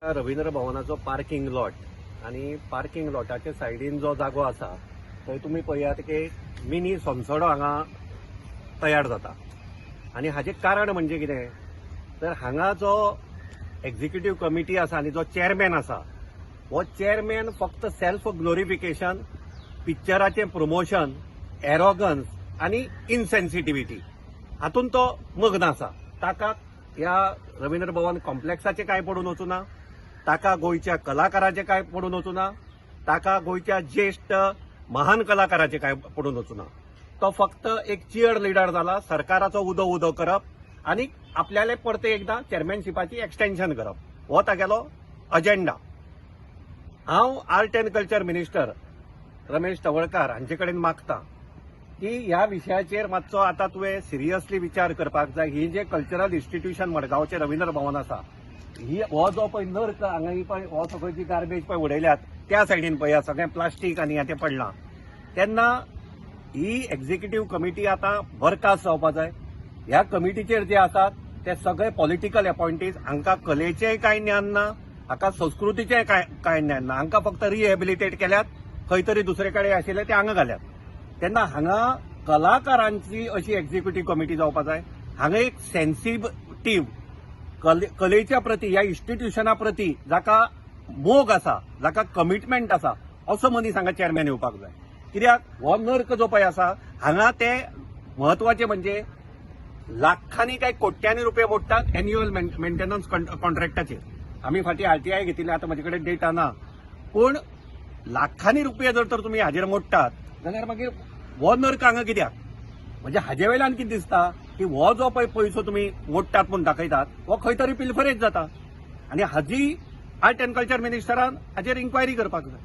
Ravindra भवनाचो parking lot आनी parking लॉटाच्या सायडीन जो जागो आसा थंय तुमी पळयात की मिनी सोनसडो हांगा तयार जाता. आनी हाजें कारण म्हणजे कितें तर हांगा जो एक्झिक्युटीव कमिटी आसा आनी जो चॅरमॅन आसा हो चॅरमॅन फक्त सेल्फ ग्लोरिफिकेशन, पिक्चराचें प्रमोशन, एरोगन्स आनी इनसेन्सिटिविटी हातूंत तो मग्न आसा. ताका ह्या रवींद्र भवन कॉम्प्लेक्साचें कांय पडून वचूना, ताका गोंयच्या कलाकाराचें कांय पडून वचूना, ताका गोंयच्या ज्येश्ठ महान कलाकाराचें कांय पडून वचूना. तो फक्त एक चियर लिडर जाला, सरकाराचो उदो उदो करप आनी आपल्याले परते एकदां चेअरमॅनशिपाची एक्सटेन्शन करप हो तागेलो अजेंडा. हांव art and culture minister Ramesh Tavalkar हांचे कडेन मागता की ह्या विशयाचेर मातसो आतां तुवें सिरियसली विचार करपाक जाय. ही जे कल्चरल इन्स्टिट्यूशन मडगांवचें रवींद्र भवन आसा, ही हो जो पळय नर्क हांगा ही पळय हो सगळी जी गार्बेज पळय उडयल्यात त्या सायडीन पळया सगळें प्लास्टीक आनी हें तें पडलां. तेन्ना ही एक्झिक्युटीव कमिटी आतां बरखास्त जावपा जाय. ह्या कमिटीचेर जे आसात ते सगळे पॉलिटिकल अपॉयंटीज, हांकां कलेचेंय कांय ज्ञान ना, हाका संस्कृतीचेंय कांय ज्ञान ना. हांकां फक्त रिहेबिलिटेट केल्यात, खंय तरी दुसरे कडेन आशिल्ले ते हांगा घाल्यात. तेन्ना हांगा कलाकारांची अशी एक्झिक्युटीव कमिटी जावपा जाय. हांगा एक सेन्सिटीव कलेच्या प्रती, ह्या इन्स्टिट्युशना प्रती जाका मोग आसा, जाका कमिटमेंट आसा, असो मनीस हांगा चॅरमॅन येवपाक जाय. कित्याक हो नर्क जो पळय आसा हांगा ते म्हत्वाचे म्हणजे लाखांनी काय कोट्यांनी रुपये मोडटात एन्युअल मेंटेनन्स कॉन्ट्रॅक्टाचेर. आमी फाटीं आरटीआय घेतिल्ले, आतां म्हजे कडेन डेटा ना, पूण लाखांनी रुपये जर तर तुमी हाजेर मोडटात जाल्यार मागीर हो नर्क हांगा कित्याक? म्हणजे हाजे वयल्यान कितें दिसता की हो जो पळय पयसो तुमी मोडटात म्हूण दाखयतात हो खंय तरी पिल्फरेज जाता आनी हाजी आर्ट अँड कल्चर मिनिस्टरान हाजेर इन्क्वायरी करपाक जाय.